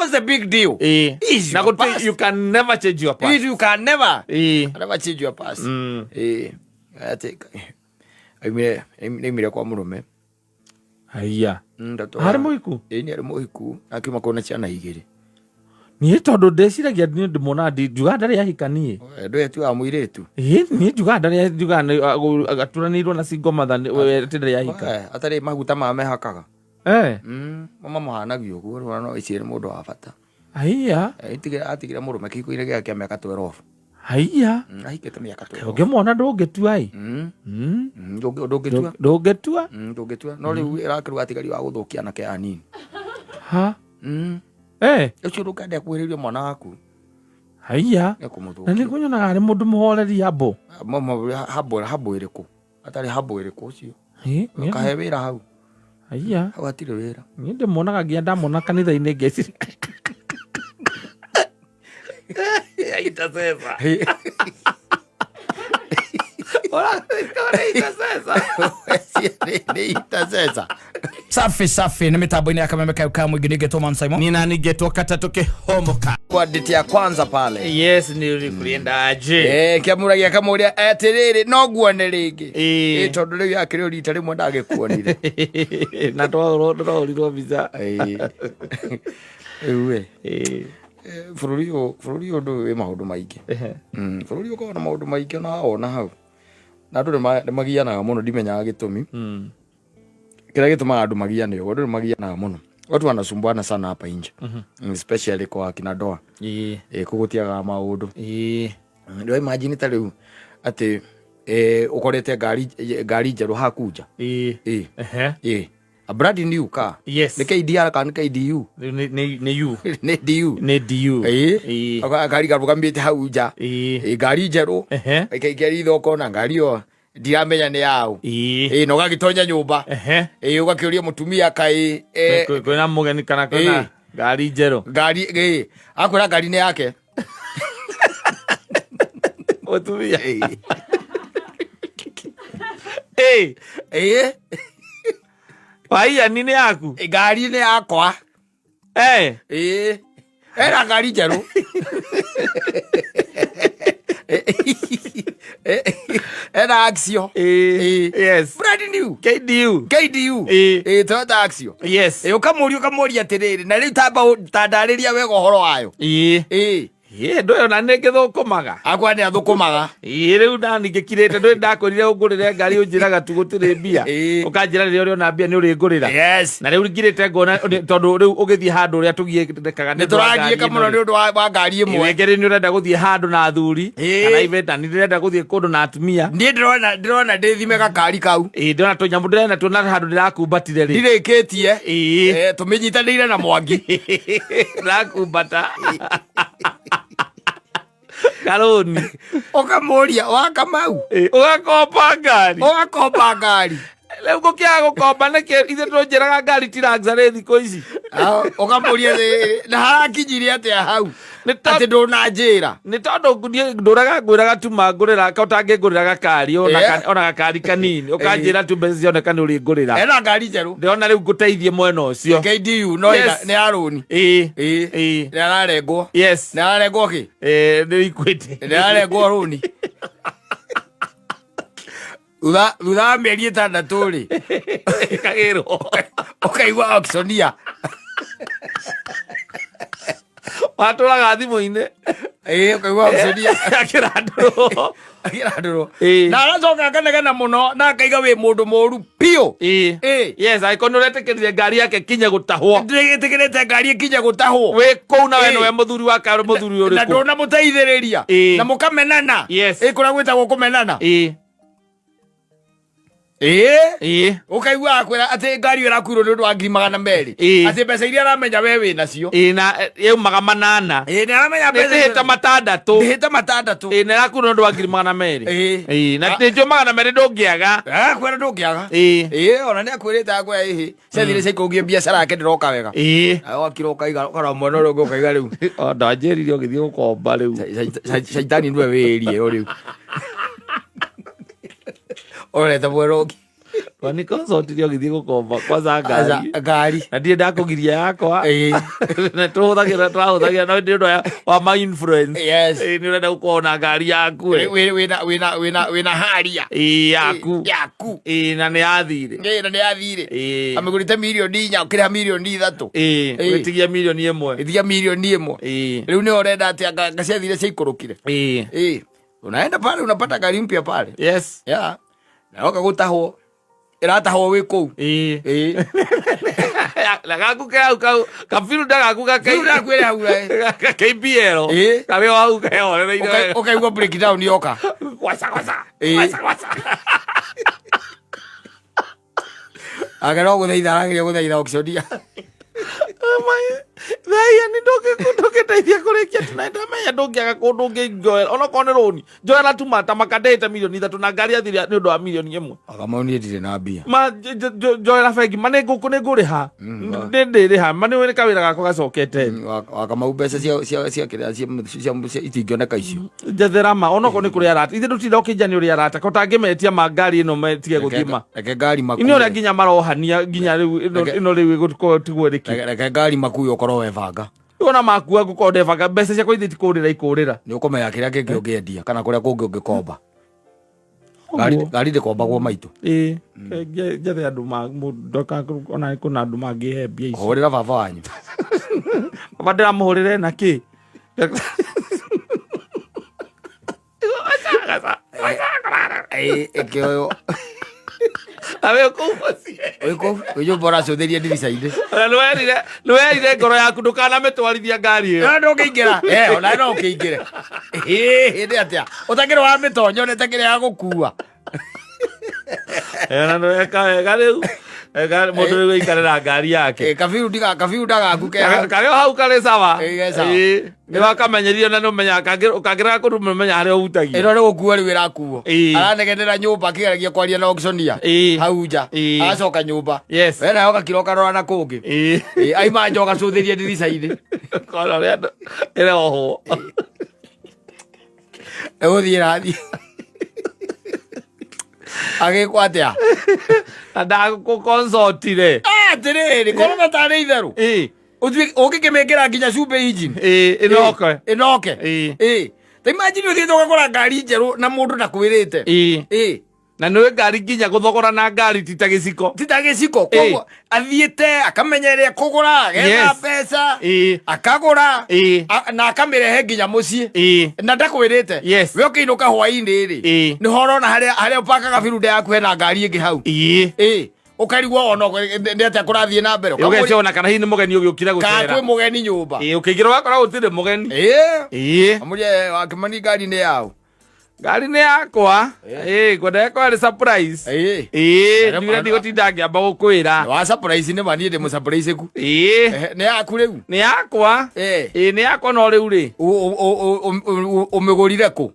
What's the big deal? Is Na your gũtirĩ, past. you can never change your past. You can never never change your past. Ati aimire aimire kwa murume. Haiya. Ndatwara- Harĩ mũhiku? Ĩĩ, nĩ arĩ mũhiku akiuma kũna ciana igĩrĩ. Niĩ tondũ ndĩciragia niĩ ndĩmuonaga njugaga ndarĩ ahika niĩ. Ndũye tu wa mũirĩtu. Ĩĩ, niĩ njugaga ndarĩ njugaga aturanĩirwo na single mother we atĩ ndarĩ ahika. Atarĩ maguta ma mehakaga. Mamũhanagia ũguo rĩu no icirĩ mũndũ wa bata. Haiya. Atigire mũrũme kĩhiko-inĩ gĩake kĩa mĩaka 12. Haiya. Ahikĩte mĩaka 12. Ũngĩmuona ndũngĩtua ĩ. Ndũngĩtua. Ndũngĩtua. Ndũngĩtua. No rĩu ĩrakĩruga atigari wa gũthũkia anake anini. Ha. Ũcio ndũkende kuhĩrĩria mwana waku. Haiya. Nĩ kũmũthũkia. Na nĩ kũnyonaga arĩ mũndũ mũhoreri habo. Habo habo ĩrĩkũ? Atarĩ habo ĩrĩkũ ũcio? Kahe wĩra hau. Haiya. Hau hatirĩ wĩra. Niĩ ndĩmuonaga nginya ndamona kanitha-inĩ ngeciria. Intercessor. Nĩ intercessor. Safi safi nĩ mĩtambo-inĩ ya kameme kayo ka mũingĩ ningĩ Thomas Simon. Nina ningetwo katatũ kĩhomoka. Kwa date ya kwanza pale. Yes, nĩ ũrĩ kũrĩenda aje. Kĩamũragia kamũria atĩrĩrĩ no nguone rĩngĩ. Ĩĩ. Tondũ rĩu yakĩrĩ o rita rĩmwe ndagĩkuonire. Na twahũrirwo mbica. Rĩu ĩ. Bũrũri ũyũ bũrũri ũyũ ndũĩ wĩ maũndũ maingĩ. Bũrũri ũkoragwo na maũndũ maingĩ ona wona hau. Na andũ nĩ magianaga mũno ndimenyaga gĩtũmi. Kĩrĩa gĩtũmaga andũ magiane ũguo, andũ nĩ magianaga mũno. Watu wanasumbuana sana hapa nje. Especially kwa akina ndoa. Kũu gũtiagaga maũndũ. Rĩu imagine ta rĩu atĩ ũkorete ngari njerũ haku nja. A brand new car. Yes. Nĩ KDR kana nĩ KDU? Nĩ U. Nĩ DU. Nĩ DU. Ngari karũgamĩte hau nja. Ngari njerũ. Ĩkaingĩra ritho ũkona ngari ĩyo ndiramenya nĩ yaũ. Na ũgagĩtonya nyũmba. Ũgakĩũria mũtumia kaĩ, Kwĩna mũgeni kana kwĩna ngari njerũ? Ngari, akwĩra ngari nĩ yake. Mũtumia. Waiya ni nĩ yaku? Ngari nĩ yakwa. Ena ngari njerũ. Ena Axio. Yes. Brand new. KDU. KDU. Toyota Axio. Yes. Ũkamũria atĩrĩrĩ, na rĩu tamba tandarĩria wega ũhoro wayo. Ndũĩ ona nĩ ngĩthũkũmaga. Akwa nĩ athũkũmaga. Rĩu nani ngĩkirĩte, ndũĩ ndakwĩrire ũngũrĩre ngari ũnjĩraga tu gũtirĩ mbia. Ũkanjĩra rĩrĩa ũrĩona mbia nĩ ũrĩngũrĩra. Yes. Na rĩu ngirĩte ngona tondũ rĩu ũgĩthiĩ handũ ũrĩa tũgiĩkaga nĩ Nĩ ũndũ wa tũragiĩka ngari mũno ĩno nĩ ũndũ wa ngari ĩmwe. Rĩngĩ rĩ nĩ ũrenda gũthiĩ handũ na athuri, kana ibe na nĩ ndĩrenda gũthiĩ kũndũ na atumia. Niĩ ndĩrona ndĩthime gakari kau. Ndĩrona tũnyamũ ndĩrenda tuona handũ ndĩrakumbatire rĩ. Ndirĩkĩtie. Tũmĩnyitanĩire na Mwangi. Ndĩrakumbata. Karoni. Ũkamũria, wa Kamau. Ũgakomba ngari. Ũgakomba ngari. Rĩu ngũkĩaga gũkomba nĩkĩ? Ithuĩ tũnjĩraga ngari ti luxury thikũ ici. Ũkamũria, na harakinyirie atĩa hau? Nĩ Atĩ ndũnanjĩra. Nĩ tondũ niĩ ndũraga ngwĩraga tu mangũrĩra, ka ũtangĩngũrĩra gakari, ona gakari kanini, ũkanjĩra tu mbeca cioneka nĩ ũrĩngũrĩra. Ena ngari njerũ. Ndĩrona rĩu ngũteithie mwena ũcio. KDU, no Yes. nĩ ya rũni. Nĩ ararengwo. Yes. Nĩ ararengwo kĩ? Nĩ Equity. Nĩ ararengwo rũni. Thutha wa mĩeri ĩtandatũ rĩ. Ĩkagĩrwo. Ũkaigua auctioneer. Watũraga thimũ-inĩ. Ũkaigua auctioneer. Akĩrandũrwo. Akĩrandũrwo. Na aracoka akanegena mũno na akaiga wĩ mũndũ mũru biũ. Yes, angĩkorwo nĩ ũretĩkĩrire ngari yake kinye gũtahwo. Ndĩgĩtĩkĩrĩte ngari ĩkinye gũtahwo. Wĩ kũu na we Ĩĩ. nĩwe mũthuri wa kana mũthuri Na ũrĩkũ. ndũnamũteithĩrĩria. Na mũkamenana. Yes. Kũrĩa gwĩtagwo kũmenana. Ũkaigua akwĩra atĩ ngari ĩyo ĩrakuirwo nĩ ũndũ wa ngiri magana merĩ. Atĩ mbeca iria aramenya we wĩ nacio. Na yaumaga manana. Nĩ aramenya Nĩ mbeca ndĩhĩte icio. matandatũ. Ndĩhĩte matandatũ. Na ĩrakuirwo nĩ ũndũ wa ngiri magana merĩ. Na nĩ njũĩ magana merĩ ndũngĩaga. Akwĩra ndũngĩaga. Ona nĩ akwĩrĩte akwĩra ĩhĩ. Ciathire ciaikũrũkia biacara yake ndĩroka wega. Na wakira ũkaiga, ũkarora mwena ũrĩa ũngĩ ũkaiga rĩu. O, ndanjĩrire ũgĩthiĩ gũkomba rĩu. Caitani nĩwe wĩĩrie o rĩu. Ũrorete mwena ũngĩ. Wani consult-ire ũgĩthiĩ gũkomba kwanza ngari. Aca, ngari. Na ndirĩ ndakũgiria yakwa. Ĩĩ. Na tũhũthagĩra tũrahũthagĩra no nĩ ũndũ wa ma influence. Yes. Ĩĩ, nĩ ũrenda gũkorwo na ngari yaku ĩ. Wĩna haria. Ĩĩ, yaku. Yaku. Ĩĩ, na nĩ yathirĩ. Ĩĩ, na nĩ yathirĩ. Ĩĩ. Amĩgũrĩte mirioni 4 ũkĩrĩha mirioni 3. Ĩĩ, Ĩĩ. wĩtigia mirioni 1. Ĩtigia mirioni 1. Ĩĩ. Rĩu nĩwe ũrenda atĩ anga ciathire ciaikũrũkire. Ĩĩ. Ĩĩ. Unaenda pale unapata gari mpya pale. Yes. Yeah. Na yoka gũtahwo. Ĩratahwo wĩ kũu. Ĩĩ. Ĩĩ. Na gaku ke hau kau kabiruda gaku ga Rĩu ndakwĩra hau eh. KBL. Ĩĩ. Karĩ o hau kehorereire wega. Ũkaigua breakdown yoka. Gwaca gwaca. Ĩĩ. Gwaca gwaca. Ake no gũthaitha arageria gũthaitha auctioneer. Thaia nĩ ndũngĩteithia kũrĩkia tu na ndamenya ndũngĩaga kũndũ ũngĩnjoera onokorwo nĩ rũni njoera tu mata makandĩhĩte mirioni 3 na ngari yathire nĩ ũndũ wa mirioni 1. Wakamau niĩ ndirĩ na mbia. Ma njoera bengi ma nĩ ngũrĩha nĩ ndĩrĩha ma nĩ kawĩra gakwa gacokete. Wakamau mbeca cia kĩrĩa cia itingĩoneka icio. Njethera ma onokorwo nĩ kũrĩ arata ithe ndũtinda ũkĩnja nĩ ũrĩ arata ko tangĩmetia ma ngari ĩno metige gũthiĩ ma Reke ngari inĩ ũrĩa makue. nginya marohania nginya rĩu ĩno rĩu ĩgũkorwo tigwo ĩrĩkĩ. Reke ngari makue ũkorwo webanga. Ona makua ngũkorwo ndebanga mbeca ciakwa ithe tikũrĩra ikũrĩra. Nĩ ũkũmenya kĩrĩa kĩngĩ ũngĩendia kana kũrĩa kũngĩ ũngĩkomba. Ngari ngari ndĩkombagwo maitũ. Ĩĩ, njethe andũ ma mũndũ ona kũna andũ mangĩhe mbia ici. Hũrĩra baba wanyu. Baba ndĩramũhũrĩre na kĩ? Ĩĩ, ĩkĩoywo. Nawe kũu mũciĩ. Wĩ kũu wĩ nyũmba ũracũthĩria ndirica-inĩ. Ona nĩwerire ngoro yaku ndũkanamĩtwarithia ngari ĩyo. No ndũngĩingĩra. Eh, ona no ũkĩingĩre. Ĩĩ, nĩ atĩa? Ũtakĩrĩ wa mĩtonyo nĩ takĩrĩ ya gũkua. Ona nĩweka wega rĩu. Eka mũndũ rĩu aikarĩra ngari yake. Ĩ, kabiru ndiga kabiru ndagaku ke. Karĩ o hau karĩ sawa. Ĩ, ge sawa. Ĩ, nĩwakamenyerio na nĩũmenyaga kangĩraga kũndũ nĩũmenyaga harĩa ũhutagia. Ĩno nĩ gũkua rĩu ĩrakuo. Ĩ. Aranegenera nyũmba akĩgeragia kwaria na auctioneer. Ĩ. Hau nja. Ĩ. Agacoka nyũmba. Yes. We nawe ũgakira ũkarora na kũngĩ. Ĩ. Ĩ, aima nja ũgacũthĩria ndirica-inĩ. Kona ũrĩa andũ ĩrohwo. Ĩgũthiĩ ĩrathiĩ. Agĩkwo atĩa? Na ndagũkonsortire. Ah, atĩrĩrĩ, korwo na tarĩ itherũ. Ĩ. Ũngĩkĩmĩkĩra nginya cumbĩ engine. Ĩ, ĩnoke. Ĩnoke. Ĩ. Ĩ. Ta imagine ũthiĩte ũgakora ngari njerũ na mũndũ ndakwĩrĩte. Ĩ. Ĩ. Na nĩũĩ ngari nginya gũthogora na ngari ti ta gĩciko. Ti ta gĩciko. Koguo athiĩte akamenya ĩrĩa ekũgũra, agetha Yes. mbeca, Ĩ. akagũra, Ĩ. na akamĩrehe nginya mũciĩ. Ĩ. Na ndakwĩrĩte. Yes. We ũkĩinũka hwaĩ-inĩ rĩ. Ĩ. Nĩho ũrona harĩa ũpakaga birunda yaku hena ngari ĩngĩ hau. Ĩ. Ĩ. Ũkarigwo ona nĩ atĩa kũrathiĩ na mbere. Ũgecia ona kana hihi nĩ mũgeni ũgĩũkire Kana gũcera. kwĩ mũgeni nyũmba. Ĩ, ũkĩingĩra ũgakora gũtirĩ mũgeni. Ĩ. Ĩ. Amũria wakĩmani ngari nĩ yaũ. Ngari nĩ yakwa. Ĩ, ngwenda ĩkorwo ĩrĩ surprise. Ĩ. Ĩ, Nĩ- ndiũrĩa ndigũtinda ngĩamba gũkwĩra. Wa surprise nĩ ma niĩ ndĩ mũ surprise ku. Ĩ. Nĩ yaku rĩu. Nĩ yakwa. Ĩ. Ĩ, nĩ yakwa no rĩu rĩ. Ũmĩgũrire kũ?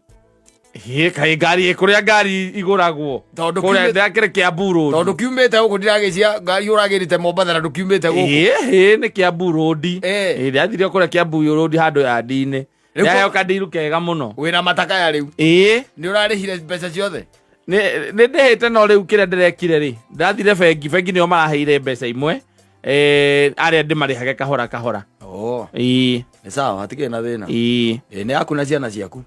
Ĩ, kaĩ ngari ĩ kũrĩa ngari igũragwo. Tondũ Kũrĩa ndĩrakĩrĩ Kiambu Road. Tondũ kiumĩte gũkũ ndiragĩcia ngari ũragĩrĩte Mombatha na ndũkiumĩte gũkũ. Ĩ, ĩ, nĩ Kiambu Road. Ĩ. Ĩ, ndĩrathire o kũrĩa Kiambu Road handũ yandi-inĩ. Rĩu Ndaheo kandiru kega mũno. Wĩna matakaya rĩu. Ĩ. Nĩ ũrarĩhire mbeca ciothe? Nĩ ndĩhĩte no rĩu kĩrĩa ndĩrekire rĩ, ndathire bengi, bengi nĩo maraheire mbeca imwe. Arĩa ndĩmarĩhage kahora kahora. Oh. Ĩ. Nĩ sawa, hatikĩrĩ na thĩna. Ĩ. Ĩ, nĩ yaku na ciana ciaku.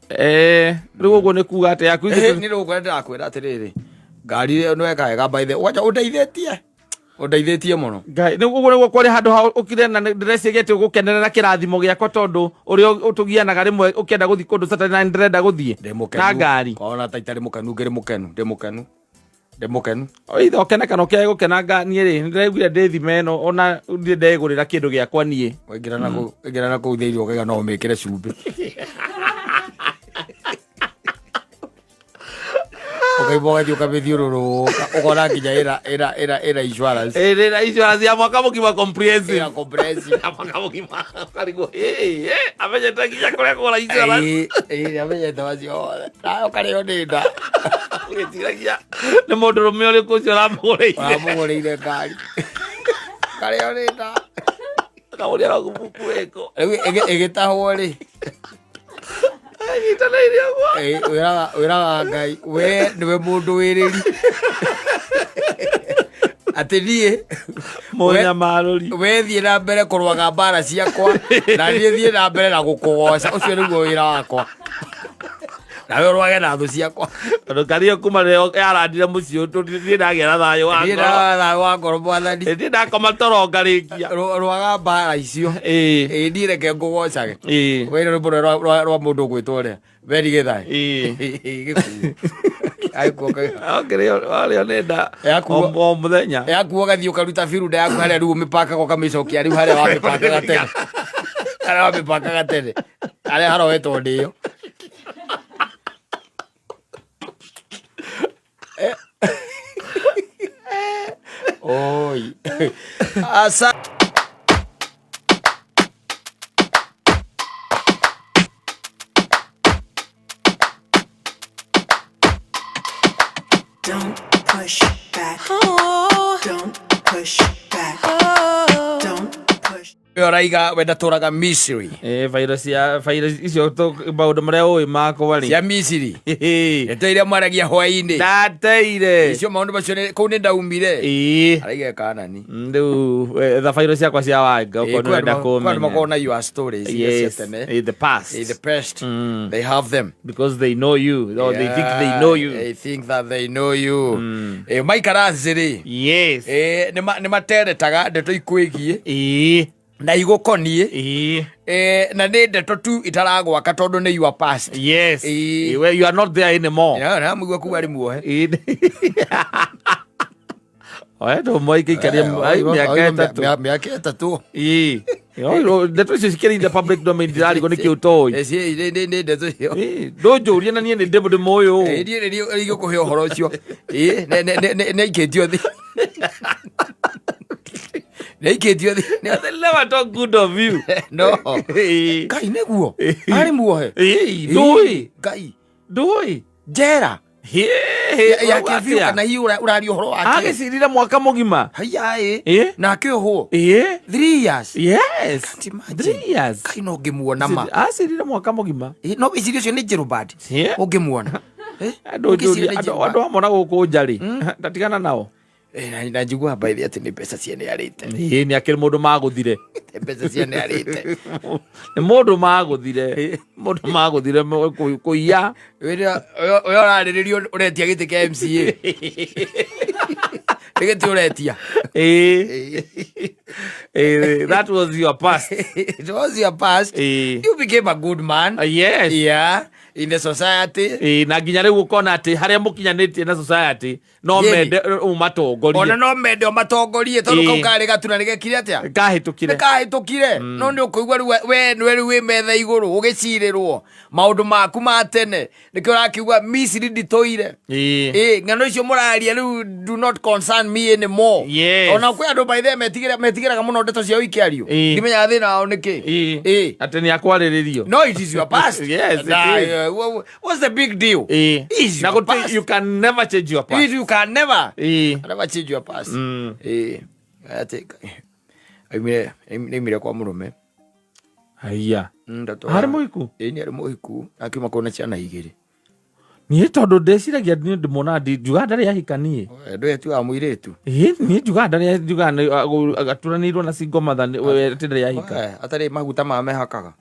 Rĩu ũguo nĩ kuga atĩ yaku Ĩ, nĩ rĩu ndĩrakwĩra atĩrĩrĩ, ngari ĩyo nĩ weka wega by the way. Wacha ũndeithĩtie. Ũndeithĩtie mũno. Ngai, nĩ ũguo nĩguo kwarĩ handũ ha ũkire na ndĩreciria atĩ ũgũkenerera kĩrathimo gĩakwa tondũ ũrĩa ũtũgianaga rĩmwe ũkĩenda gũthiĩ kũndũ Saturday na ndĩrenda gũthiĩ Ndĩ mũkenu. na ngari. Ona ta itarĩ mũkenu ngĩrĩ mũkenu, ndĩ mũkenu. Ndĩ mũkenu. Oithe ũkene kana ũkĩage gũkena niĩ rĩ, nĩndĩraiguire ndĩ thima ĩno ona ndirĩ ndegũrĩra kĩndũ gĩakwa niĩ. Waingĩra na kũu, waingĩra na kũu thĩinĩ ũkaiga no ũmĩkĩre cumbĩ. Ũkaimba ũgathiĩ ũkamĩthiũrũrũka ũkona nginya ĩna insurance. Ĩ, ĩna insurance ya mwaka mũgima comprehensive. Ya comprehensive. Ya mwaka mũgima. Ũkarigwo, ĩ, ĩ, amenyete nginya kũrĩa kũgũra insurance. Ĩ, ĩ, amenyete macio mothe. Nawe ũkarĩo nĩ nda. Ũgĩciragia nĩ mũndũrũme ũrĩkũ ũcio ũramũgũrĩire. Ũramũgũrĩire ngari. Ũkarĩo nĩ nda. Ũkamũria logbook ĩkũ. Rĩu ĩgĩtahwo rĩ. Anyitanĩire ũguo. Ĩ, wĩraga Ngai, we nĩwe mũndũ wĩrĩri. Atĩ niĩ Mũnyamarũri. We thiĩ na mbere kũrũaga mbara ciakwa na niĩ thiĩ na mbere na gũkũgoca. Ũcio nĩguo wĩra wakwa, nawe ũrwage na thũ ciakwa. Tondũ kario kuma rĩrĩa yarandire mũciĩ ũyũ, niĩ ndagĩa na thayũ wa Niĩ ngoro. na thayũ wa ngoro, mwathani. Niĩ ndakoma toro ngarĩkia. Rũaga mbara icio. Ĩĩ, niĩ reke ngũgocage. Wĩra rwĩmbo rwa mũndũ ũgwĩtwo ũrĩa Beni Gĩthaĩ. Gĩkuũ. Agĩkuo Warĩo nĩ nda o mũthenya. Yakuo ũgathiĩ ũkaruta biruda yaku harĩa rĩu ũmĩpakaga, ũkamĩcokia rĩu harĩa wamĩpakaga tene, harĩa wamĩpakaga tene, harĩa haroetwo ndĩyo. Oi. Asa. Don't push back. Don't push back. Don't push. Ũyũ araiga we ndatũraga Misiri. Virus ya virus icio maũndũ marĩa ũĩ makwa rĩ. Cia Misiri. Ndeto iria mwaragia hwaĩ-inĩ. Ndateire. Icio maũndũ macio kũu nĩ ndaumire. Araiga Kanani. Rĩu etha virus ciakwa cia wanga okorwo nĩ ũrenda Kwĩ andũ kũmenya. makoragwo na your stories iria cia Yes, tene. in the past. In the past. They have them. Because they know you, or they think they know you. They think that they know you. Maikara thĩ rĩ. Yes. Nĩ materetaga ndeto ikwĩgiĩ. Na igũkoniĩ. Na nĩ ndeto tu itaragwaka tondũ nĩ your past. Yes. Well, you are not there anymore. Yeah, na mũigua kuga arĩ muohe. Oe, ndũ moike ikaria mĩaka 3. Mĩaka 3. Ndeto icio cikĩrĩ in the public domain, ndirarigwo nĩkĩ ũtoĩ. Nĩ ndeto icio. Ndũnjũrie na niĩ nĩ ndĩ mũyũ. Niĩ nĩ niĩ igũkũhe ũhoro ũcio. Nĩ aikĩtio thĩ. Nĩ aikĩtio thĩ. They never talk good of you. No. Ngai nĩguo. Arĩ muohe. Ndũĩ. Ngai. Ndũĩ. Njera. Ya ya kĩbiũ kana hihi ũraria ũhoro wake. Agĩcirire mwaka mũgima. Haiya ĩ. Na akĩohwo. 3 years. Yes. Can't imagine. 3 years. Ngai no ngĩmuona ma. Acirire mwaka mũgima. No wĩcirie ũcio nĩ Jerobadi. Ũngĩmuona. Andũ Ũngĩciria nĩ andũ Jerobadi. andũ amwe na gũkũ nja rĩ, ndatigana nao. Na njiguaga by the way atĩ nĩ mbeca ciene arĩte. Ĩ, nĩ akĩrĩ mũndũ magũthire. Nĩ mbeca ciene arĩte. Nĩ mũndũ magũthire. Mũndũ magũthire kũiya. Wĩra, ũyũ ũrarĩrĩrio ũretia gĩtĩ kĩa MCA. Nĩ gĩtĩ ũretia. That was your past. It was your past. You became a good man. Yes. Yeah. In the society. Na nginya rĩu ũkona atĩ harĩa mũkinyanĩtie na society no Yeni. mende ũmatongorie. Ona no mende ũmatongorie tondũ kau karĩ gatuna nĩ gekire atĩa? Kahĩtũkire. Nĩ kahĩtũkire. No nĩ ũkũigua rĩu we nĩwe rĩu wĩ metha igũrũ ũgĩcirĩrwo maũndũ maku ma tene. Nĩkĩo ũrakiuga Misiri nditũire. Ng'ano icio mũraria rĩu do not concern me anymore. Yes. Ona kwĩ andũ by the way metigĩraga mũno ndeto ciao ikĩario. Ndimenyaga thĩna wao nĩkĩ. Atĩ nĩ akwarĩrĩrio. No, it is your past. Yes, it Nah, is. what's the big deal? Is Na your gũtirĩ, past. you can never change your past. You can never. Never change your past. Atĩ, aimire kwa mũrũme. Haiya. Ndatwara. Harĩ mũhiku? Ĩĩ, nĩ arĩ mũhiku. Akiuma kũu na ciana igĩrĩ. Niĩ tondũ ndeciragia niĩ ndĩmuonaga njugaga ndarĩ ahika niĩ. Ndũĩ atuaga mũirĩtu? Ĩĩ, niĩ njugaga ndarĩ, njugaga nĩ, aturanĩirwo na single mother, nĩ, we, atĩ ndarĩ ahika. Atarĩ maguta ma mehakaga.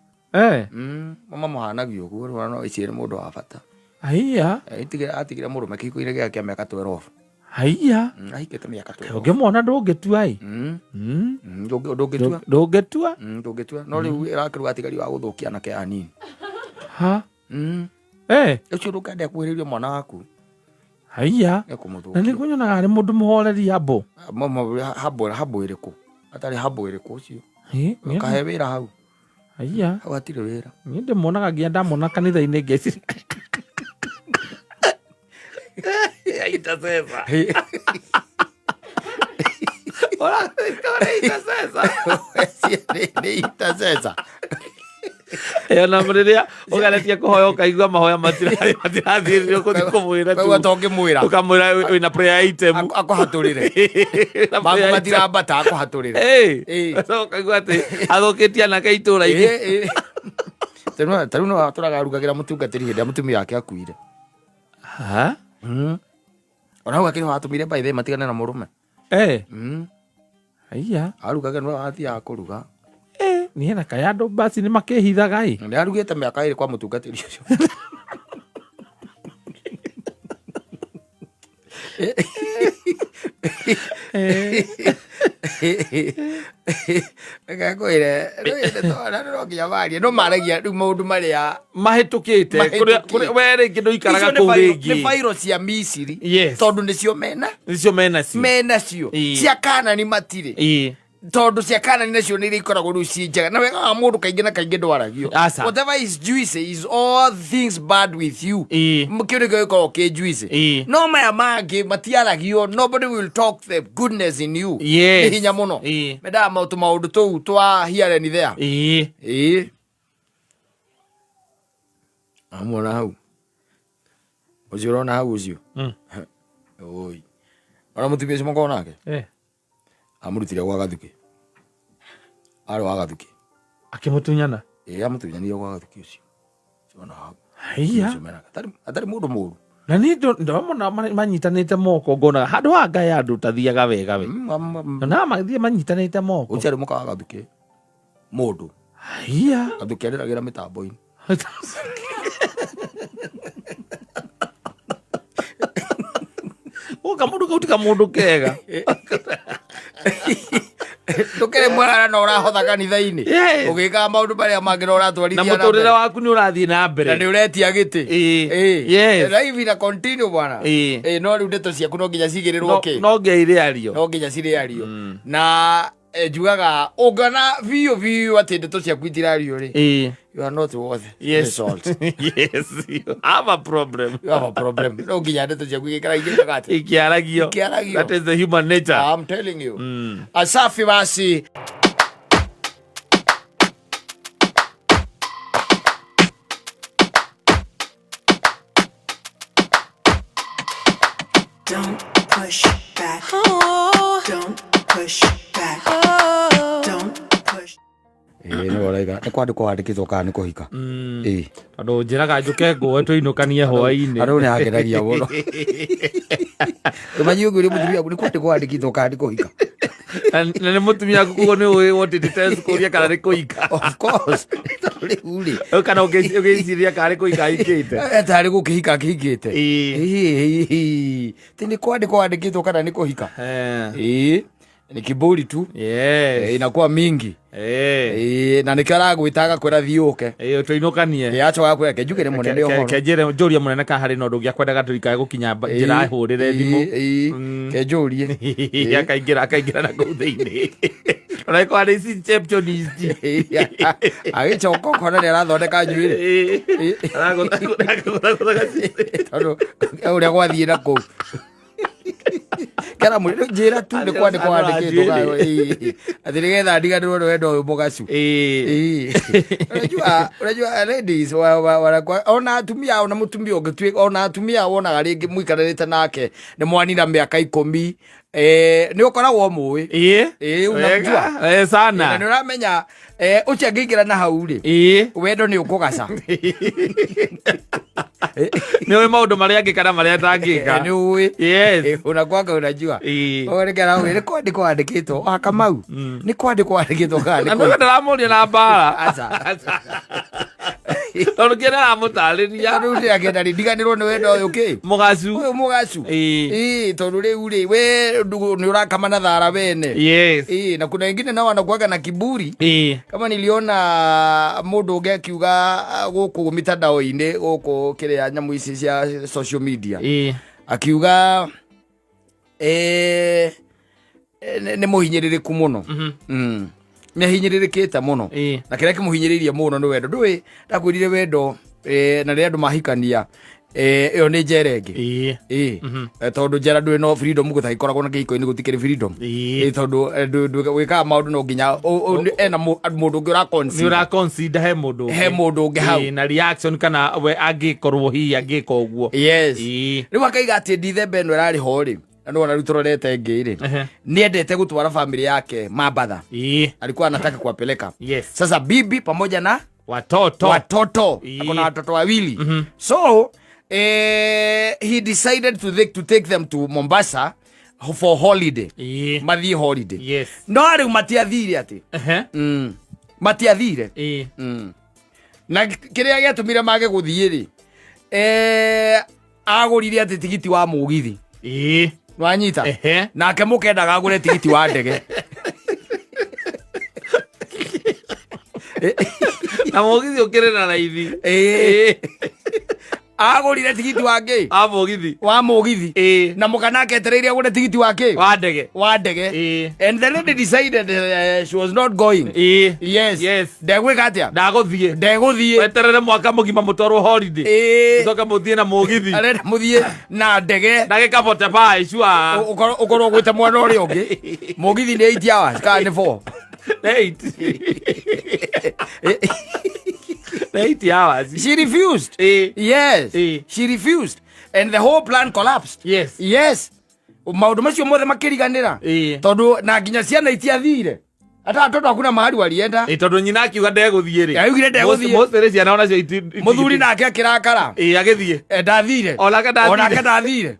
Mamũhanagia ũguo, rĩu no ĩcirie nĩ mũndũ wa bata. Haiya. Atigire mũrũme kĩhiko-inĩ gĩake kĩa mĩaka 12. Haiya. Ahikĩte mĩaka 12. Ũngĩmuona ndũngĩtua ĩ. Ndũngĩtua. Ndũngĩtua. Ndũngĩtua. No rĩu ĩrakĩruga atigari wa gũthũkia anake anini. Ha? Ũcio ndũkende kuhĩrĩrio mwana waku. Haiya. Nĩkũmũthũkia. Na nĩngũnyonaga arĩ mũndũ mũhoreri hambo. Hambo ĩrĩkũ? Atarĩ hambo ĩrĩkũ ũcio? Nĩ Kahe wĩra hau. Haiya. Hau hatirĩ wĩra. Niĩ ndĩmuonaga nginya ndamwona kanitha-inĩ ngeciria. Intercessor. Intercessor. Nĩ intercessor. Ona rĩrĩa ũgeretie kũhoya ũkaigua mahoya matirathiĩ nĩ ũgũthiĩ kũmwĩra tu. Ũkaigua ta ũngĩmwĩra. Ũkamwĩra wĩna prayer item. Akũhatũrĩre. Wĩna Maku prayer item. matirambata, akũhatũrĩre. Ũcoka ũkaigua atĩ athũkĩtie anake itũũra-inĩ. Ta rĩu no atũraga arugagĩra mũtungatĩri hĩndĩ ĩrĩa mũtumia wake akuire. Ha? Ona hau akĩrĩ watũmire by the way matigane na mũrũme. Eh. Aiya. Arugage nĩwe wathiaga kũruga. Eh, niĩ na kaĩ andũ basi nĩ makĩhithaga ĩ. Nĩ arugĩte mĩaka 2 kwa mũtungatĩri ũcio. Reke ngwĩre, rĩu no nginya marie, no maragia rĩu maũndũ marĩa Mahĩtũkĩte. Kũrĩa Mahĩtũkĩte. we rĩngĩ ndũikaraga Icio nĩ kũu nĩ rĩngĩ. bairo cia Misiri Yes. tondũ nĩcio mena Nĩcio menacio. menacio Ĩĩ. cia Kanani matirĩ. Ĩĩ. Tondũ cia Kanani nacio nĩ iria ikoragwo rĩu ciĩ njega, na wega wa mũndũ kaingĩ na kaingĩ ndwaragio. Aca. Whatever is juicy is all things bad with you. Ĩĩ. Kĩu nĩkĩo gĩkoragwo kĩ juicy. Ĩĩ. No maya mangĩ matiaragio, nobody will talk the goodness in you. Yes. Nĩ hinya mũno. Ĩĩ. Mendaga maũndũ maũndũ tũu twa here and there. Ĩĩ. Ĩĩ. Amuona hau ũcio ũrona hau ũcio. Oi, ona mũtumia ũcio makoragwo nake. Eh. Amũrutire gwa Gathukĩ, arĩ wa Gathukĩ. Akĩmũtunyana. Ĩĩ, amũtunyanire gwa Gathukĩ ũcio. Ũcio ona hau. Haiya. Ũcio menake. Atarĩ mũndũ mũru. Na niĩ ndamona manyitanĩte moko ngona handũ ha ngai andũ tathiaga wega we. Na mathiĩ manyitanĩte moko. Ũcio arĩ mũka wa Gathukĩ mũndũ. Haiya. Gathukĩ arĩragĩra mĩtambo-inĩ. Gũka mũndũ kau ti kamũndũ kega. Ndũkĩrĩ mwega na ũrahotha kanitha-inĩ. Yes. Ũgĩkaga maũndũ marĩa mangĩ na ũratwarithia Na na mũtũrĩre mbere. waku nĩ ũrathiĩ na mbere. Na nĩ ũretia gĩtĩ. Ĩĩ. Ĩĩ. Yes. Life ina continue bwana. Ĩĩ. Ĩĩ, no rĩu ndeto ciaku no nginya cigĩrĩrwo kĩ? No nginya irĩario. No nginya cirĩario. Na njugaga ũngĩona biũ biũ atĩ ndeto ciaku itirario rĩ. Ĩĩ. You are not worth Yes. the salt. Yes, you have a problem. You have a problem. No nginya ndeto ciaku igĩkara igĩkaga atĩ. Ikiaragio. Ikiaragio. That is the human nature. I'm telling you. Asafi basi. Don't push back. Don't push back. Don't push. Ĩĩ, nĩwe ũraiga nĩ kwandĩkwo wandĩkĩtwo kana nĩ kũhika. Ĩĩ. Tondũ njĩraga njũke ngũe tũinũkanie hwaĩ-inĩ. Andũ nĩ angenagia mũno. Ũmanyi ũngĩ ũrĩ mũtumia waku nĩ kwandĩkwo wandĩkĩtwo kana nĩ kũhika. Na nĩ mũtumia waku koguo nĩ ũĩ what it takes kũria kana nĩ kũhika. Of course. Tondũ rĩu rĩ. Kana ũgĩciria kana nĩ kũhika ahikĩte. Tarĩ gũkĩhika akĩhikĩte. Ĩĩ. Ĩĩ. Ti nĩ kwandĩkwo wandĩkĩtwo kana nĩ kũhika. Eh. Ĩĩ. Ni kiburi tu. Yes. Inakuwa mingi. Eh. Ĩĩ, na nĩkĩo aragwĩta agakwĩra thiĩ ũke. Ĩĩ, tũinũkanie. Ĩĩ, acoka agakwĩra ke njugĩre mũnene ũhoro. Kenjĩre njũrie mũnene kana harĩ na ũndũ ũngĩ akwendaga tũrikae gũkinya njĩra hũrĩre thimũ. Ĩĩ, ke njũrie. Akaingĩra na kũu thĩinĩ. Ona ĩkorwo arĩ receptionist. Agĩcoka ũkona nĩ arathondeka njuĩrĩ. Ĩĩ. Aragũtha- Tondũ ũrĩa gwathiĩ na kũu. Kera mwĩrĩ njĩra tu nĩ kwandĩkwo Andũ a wandĩkĩtwo njuĩrĩ. ĩĩ. Atĩ nĩgetha ndiganĩrwo nĩ wendo ũyũ mũgacu. Ĩĩ. Ĩĩ. Unajua ladies wanakuwa ona atumia ona mũtumia ũngĩtuĩka ona atumia wonaga rĩngĩ mũikaranĩte nake nĩ mwanina mĩaka 10, nĩ ũkoragwo mũĩ. Ĩĩ. Ĩĩ, unamjua. Wega. Na Sana. nĩ ũramenya ũcio angĩingĩra na hau rĩ, Ĩĩ. wendo nĩ ũkũgaca. Nĩ ũĩ maũndũ marĩa angĩka na marĩa atangĩka. Nĩ ũĩ. Yes. Unakwanga unajua. Ĩĩ. Ũguo nĩkĩo arauga, nĩ kwandĩkwo wandĩkĩtwo wa Kamau. Nĩ kwandĩkwo wandĩkĩtwo kana nĩ Na nĩwe kũhika. ndĩramũria na mbara. Aca. Tondũ kĩrĩa aramũtarĩria. Tondũ rĩu ndĩrakĩenda rĩ, ndiganĩrwo nĩ wendo ũyũ kĩ? Mũgacu. Ũyũ mũgacu. Ĩĩ. Ĩĩ, tondũ rĩu rĩ, we nĩ ũrakama na thara wene. Yes. Ĩĩ, na kuna wengine nao wanakuaga na kiburi. Ĩĩ. Kama niliona mũndũ ũngĩ akiuga gũkũ mitandao-inĩ gũkũ kĩrĩa nyamũ ici cia social media. Ĩĩ. Akiuga nĩ mũhinyĩrĩrĩku mũno. Nĩ ahinyĩrĩrĩkĩte mũno. Ĩĩ. Na kĩrĩa kĩmũhinyĩrĩirie mũno nĩ wendo. Ndũĩ ndakwĩrire wendo na rĩrĩa andũ mahikania ĩyo nĩ njera ĩngĩ. Ĩĩ. Ĩĩ. Tondũ njera ndũrĩ no freedom gũtagĩkoragwo na kĩhiko-inĩ gũtikĩrĩ freedom. Ĩĩ. Ĩĩ, tondũ wĩkaga maũndũ no nginya ena mũndũ ũngĩ ũra Nĩ consider. ũra consider he mũndũ ũngĩ. He mũndũ ũngĩ hau. Ĩĩ, na reaction kana we angĩkorwo hihi angĩka ũguo. Yes. Ĩĩ. Rĩu akaiga atĩ ndithemba ĩno ĩrarĩ ho rĩ, na nĩwona rĩu tũrorete ĩngĩ rĩ, Ehe. nĩendete gũtwara family yake Mambatha. Ĩĩ. Alikuwa anataka kuwapeleka. Yes. Sasa bibi pamoja na Watoto. watoto. Ĩĩ. Ako na watoto wawili. So He decided to take them to Mombasa for holiday. Mathiĩ holiday. No rĩu matiathire atĩ. Matiathire. Na kĩrĩa gĩatũmire mage gũthiĩ rĩ, agũrire atĩ tigiti wa mũgithi. Wanyita? Nake mũkendaga agũre tigiti wa ndege. Na mũgithi ũkĩrĩ na raithi. Agũrire tigiti wa kĩ? Wa mũgithi. Wa mũgithi. Na mũkanake etereire agũre tigiti wa kĩ? Wa ndege. Wa ndege. And the lady decided she was not going. Yes. Ndegwĩka atĩa? Ndagũthiĩ. Ndegũthiĩ. Weterere mwaka mũgima mũtwarwo holiday. Ũcoke mũthiĩ na mũgithi. Arenda mũthiĩ na ndege. Ndagĩka 45 sure. Ũkorwo ũgwĩte mwena ũrĩa ũngĩ. Mũgithi nĩ 8 hours kana nĩ 4? 8. 8 hours. She refused. Yes. She refused. And the whole plan collapsed. Yes. Maũndũ macio mothe makĩriganĩra. Tondũ na nginya ciana itiathire. Hata watoto hakuna mahali walienda. Tondũ nyina akiuga ndegũthiĩ rĩ. Augire ndegũthiĩ. Most rĩ ciana onacio Mũthuri nake akĩrakara. Agĩthiĩ. Ndathire. Onake ndathire. Onake ndathire.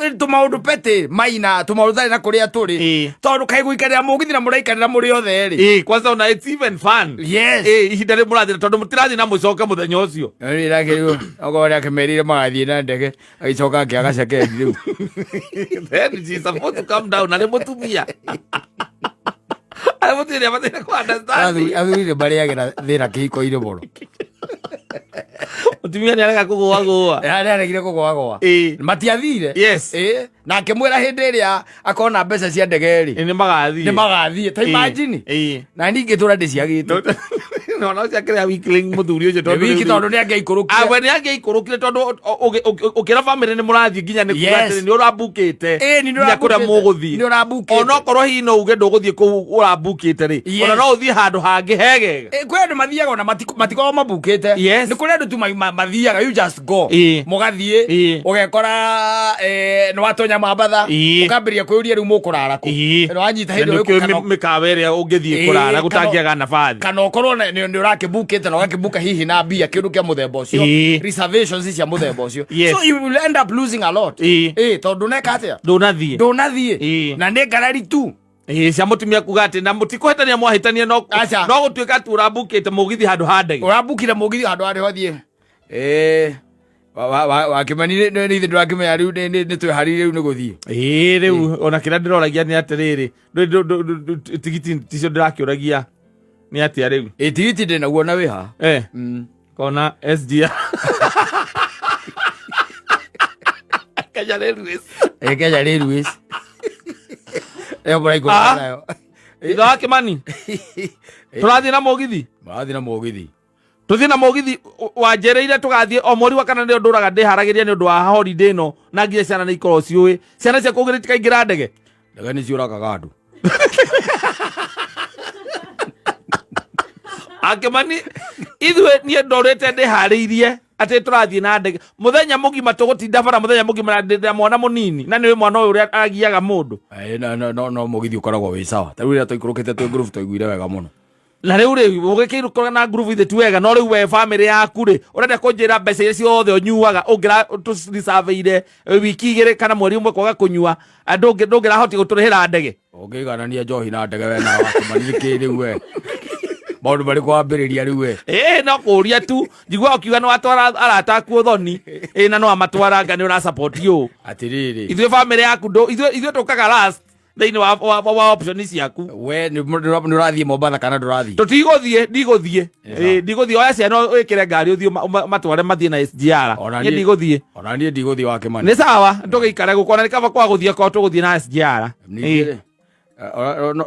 Tũmaũndũ petĩ maina tũmaũndũ tarĩ na kũrĩa tũrĩ. Tondũ kaĩ gũikarĩra mũgithi na mũraikarĩra mũrĩ othe rĩ. Kwanza ona it's even fun. Yes. Ihinda rĩ mũrathiĩ tondũ mũtirathiĩ na mũcoke mũthenya ũcio. Rĩu nake rĩu okorwo nĩ akĩmerire magathiĩ na ndege agĩcoka akĩaga cekendi rĩu. Then she's supposed to come down arĩ mũtumia. Arĩ mũtumia nĩ abataire kũ understand. Athuri nĩ marĩagĩra thĩna kĩhiko-inĩ mũno. Mũtumia nĩ arega kũgũagũa. Nĩ aregire kũgũagũa. Matiathire. Na akĩmwĩra hĩndĩ ĩrĩa akona mbeca cia ndege rĩ. Nĩ magathiĩ. Nĩ magathiĩ. Ta imagine. Na ningĩ tũra ndĩciagĩte. No no ciakĩrĩa weakling mũthuri ũcio tondũ wiki tondũ nĩ angĩaikũrũkire. Awe nĩ angĩaikũrũkire tondũ ũkĩra family nĩ mũrathiĩ nginya nĩ kuga atĩrĩ nĩ ũrambukĩte. Nĩ Nginya kũrĩa mũgũthiĩ. Nĩ ũrambukĩte. Onokorwo hihi no uge ndũgũthiĩ kũu ũrambukĩte rĩ. Ona no ũthiĩ handũ hangĩ hegega. Kwĩ andũ mathiaga ona matikoragwo mambukĩte. Nĩ kũrĩ andũ tu mathiaga, you just go. Mũgathiĩ, ũgekora nĩ watonya Mambatha, ũkambĩrĩria kwĩyũria rĩu mũkũrara kũ. Nĩ wanyita hĩndĩ ĩyo mĩkawa ĩrĩa ũngĩthiĩ kũrara gũtangĩaga nabathi. Kana ũkorwo nĩ ũrakĩbukĩte na ũgakĩbuka hihi na mbia kĩndũ kĩa mũthemba ũcio. Reservations cia mũthemba ũcio. So you will end up losing a lot. Tondũ ndũneka atĩa? Ndũnathiĩ. Ndũnathiĩ. Na nĩ ngarari tu. Cia mũtumia kuga atĩ na mũtikũhĩtania mwahĩtania no no gũtuĩka atĩ ũrambukĩte mũgithi handũ ha ndege. Ũrambukire mũgithi handũ ha ndege ũthiĩ. Wakĩmani nĩ ithuĩ ndũrakĩmenya rĩu nĩ twĩharĩirie rĩu nĩ gũthiĩ. Rĩu ona kĩrĩa ndĩroragia nĩ atĩrĩrĩ, tigiti ticio ndĩrakĩũragia nĩ atĩa rĩu? Tigiti ndĩ naguo na wĩ ha? Kona SGR. Kenya Railways. Kenya Railways. Mũraikũrũka nayo. Ithe wa Kĩmani. Tũrathiĩ na mũgithi? Mũrathiĩ na mũgithi. Tũthiĩ na mũgithi wanjĩrĩire tũgathiĩ o mweri wa kana nĩo ndũraga ndĩharagĩria nĩ ũndũ wa holiday ĩno na nginya ciana nĩ ikorwo ciũĩ. Ciana ciaku ũgĩrĩ tikaingĩra ndege? Ndege nĩ ciũragaga andũ. Akĩmani ithuĩ niĩ ndorĩte ndĩharĩirie atĩ tũrathiĩ na ndege mũthenya mũgima tũgũtinda bara mũthenya mũgima na ndĩ na mwana mũnini na nĩũĩ mwana ũyũ ũrĩa agiaga mũndũ. No, no, no mũgithi ũkoragwo wĩ sawa. Ta rĩu rĩrĩa twaikũrũkĩte twĩ ngurubu twaiguire wega mũno. Na rĩu rĩ ũgĩkĩikũrũka na ngurubu ithe ti wega no rĩu we family yaku rĩ ũrenda kũnjĩra mbeca iria ciothe ũnyuaga ũngĩra tũricabeire wiki igĩrĩ kana mweri ũmwe kwaga kũnyua ndũngĩrahotia gũtũrĩhĩra ndege. Ũngĩiganania njohi na ndege we na wakĩmani nĩ kĩ rĩu we? Maũndũ marĩkũ wambĩrĩria rĩu we? No kũũria tu njiguaga ũkiuga nĩ watwara arata aku ũthoni na nĩ wamatwara anga nĩ ũra support ũũ. Atĩrĩrĩ. Ithuĩ family yaku ithuĩ tũkaga last thĩinĩ wa option ciaku. We nĩ ũrathiĩ Mombatha kana ndũrathiĩ? Tũtigũthiĩ, ndigũthiĩ. Ndigũthiĩ, oya ciana wĩkĩre ngari ũthiĩ matware mathiĩ na SGR. Niĩ ndigũthiĩ. Ona niĩ ndigũthiĩ wa Kĩmani. Nĩ sawa, tũgĩikare gũkũ, ona nĩ kaba kwaga gũthiĩ korwo tũgũthiĩ na SGR. Ningĩ rĩ,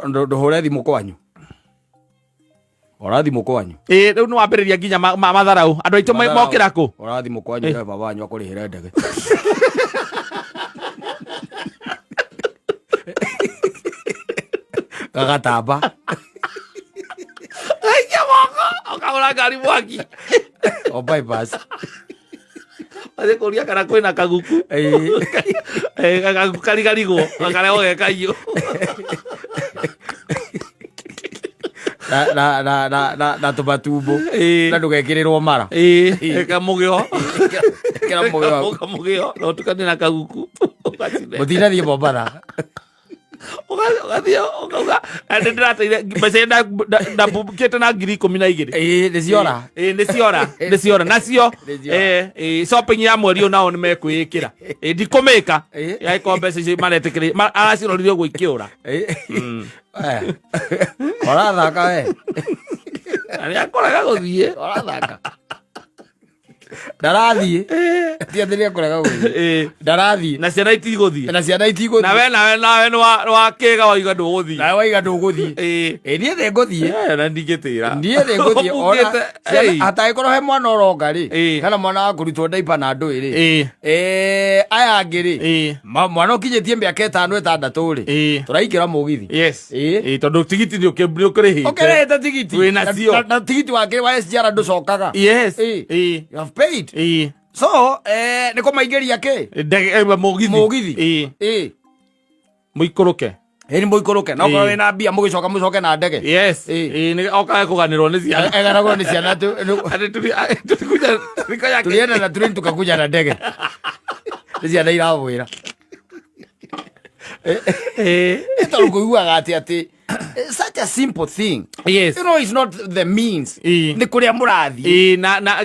ndũhũre thimũ kwanyu. Ora thimũ kwanyu. Rĩu nĩ wambĩrĩria nginya matharau. Andũ aitũ mokĩra kũ? Ora thimũ kwanyu we baba wanyu akũrĩhĩre ndege. Gagatamba. Aikia moko, ũkagũra ngari mwaki. O bypass. Athiĩ kũria kana kwĩna kaguku. Kaguku karigarigwo, gakarehwo ge kaiyũ. Na na na na na na tũmatumbo. Ĩĩ. Na ndũgekĩrĩrwo mara. Ĩĩ, kamũgĩo. Ĩkĩra mũgĩo waku. Kamũgĩo, na ũtukanie na kaguku. Ũgacine. Mũtinathiĩ Mombatha. Ũgathiĩ ũkauga, "Na nĩ ndĩrateire mbeca iria ndambukĩte na 12,000." Ĩĩ, nĩ ciora. Ĩĩ, nĩ ciora, nĩ ciora. Nacio, Nĩ ciora. Shopping ya mweri ũyũ nao nĩ mekwĩĩkĩra. Ĩĩ, ndikũmĩka. Ĩĩ. Angĩkorwo mbeca icio maretĩkĩrĩ, aracirorire ũguo ikĩũra. Ĩĩ. Eh. Ũrathaka we. Na nĩ akoraga gũthiĩ. Ũrathaka. Ndarathiĩ. Ti atĩ nĩ ekũrega gũthiĩ. Ĩĩ. Ndarathiĩ. Na ciana itigũthiĩ. Na ciana itigũthiĩ. Nawe nawe nawe nĩ wa kĩga waiga ndũgũthiĩ. Nawe waiga ndũgũthiĩ. Ĩĩ. Ĩĩ niĩ nĩ ngũthiĩ. Eh, na ndingĩtĩra. Niĩ nĩ ngũthiĩ. Ona Ũbungĩte, ciana ĩĩ. atangĩkorwo he mwana ũronga rĩ. Ĩĩ. Kana mwana wa kũrutwo ndaipa na ndũĩ rĩ. Ĩĩ. Eh, aya angĩ rĩ. Ĩĩ. Mwana ũkinyĩtie mĩaka ĩtano ĩtandatũ rĩ. Ĩĩ. Tũraingĩra mũgithi. Yes. Ĩĩ. Ĩĩ, tondũ tigiti nĩ ũkĩrĩhĩte. Ũkĩrĩhĩte tigiti. Wĩ nacio. Na tigiti wa SGR ndũcokaga. Yes. Ĩĩ. Ĩĩ. You have paid. Ĩĩ. So, nĩ kũmaingĩria kĩ? Ndege mũgithi. Mũgithi. Ĩĩ. Ĩĩ. Mũikũrũke. Ĩĩ nĩ mũikũrũke. Na okorwo Ĩĩ. wĩna mbia mũgĩcoka mũcoke na ndege. Yes. Ĩĩ. Ĩĩ, nĩ okaga kũganĩrwo nĩ ciana. Eganagwo nĩ ciana Atĩ tulikuja tulienda na train tukakuja na ndege. Nĩ ciana iramwĩra. Ĩĩ. Tondũ kũiguaga atĩ such a simple thing. Yes. You know, it's not the means. Ĩĩ. Nĩ kũrĩa mũrathiĩ. Ĩĩ, na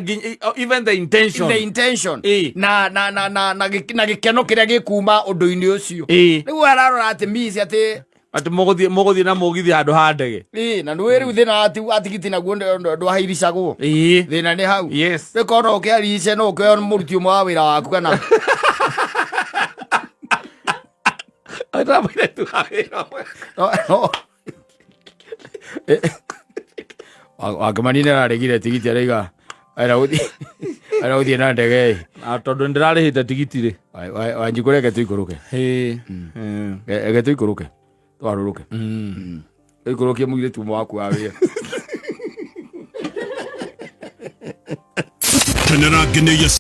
even the intention. The intention. Ĩĩ. Na gĩkeno kĩrĩa gĩkuma ũndũ-inĩ ũcio. Ĩĩ. Rĩu ararora atĩ means atĩ Atĩ mũgũthiĩ na mũgithi handũ ha ndege. Ĩĩ, na nĩũĩ rĩu thĩna wa tigiti naguo ndwahairicagwo. Ĩĩ. Thĩna nĩ hau. Yes. Rĩu korwo no ũkĩharice no ũkĩoe mũruti ũmwe wa wĩra waku kana Ndamwĩra tu wa wĩra ũmwe. No. Wakĩmani nĩ araregire tigiti araiga arenda gũthiĩ na ndege ĩ. Na tondũ nĩndĩrarĩhĩte tigiti rĩ. Wanjikũ reke tũikũrũke. Ĩĩ. Reke tũikũrũke. Twarũrũke. Tũikũrũkie mũirĩtu ũmwe waku wa wĩra. Kenera ngenĩria.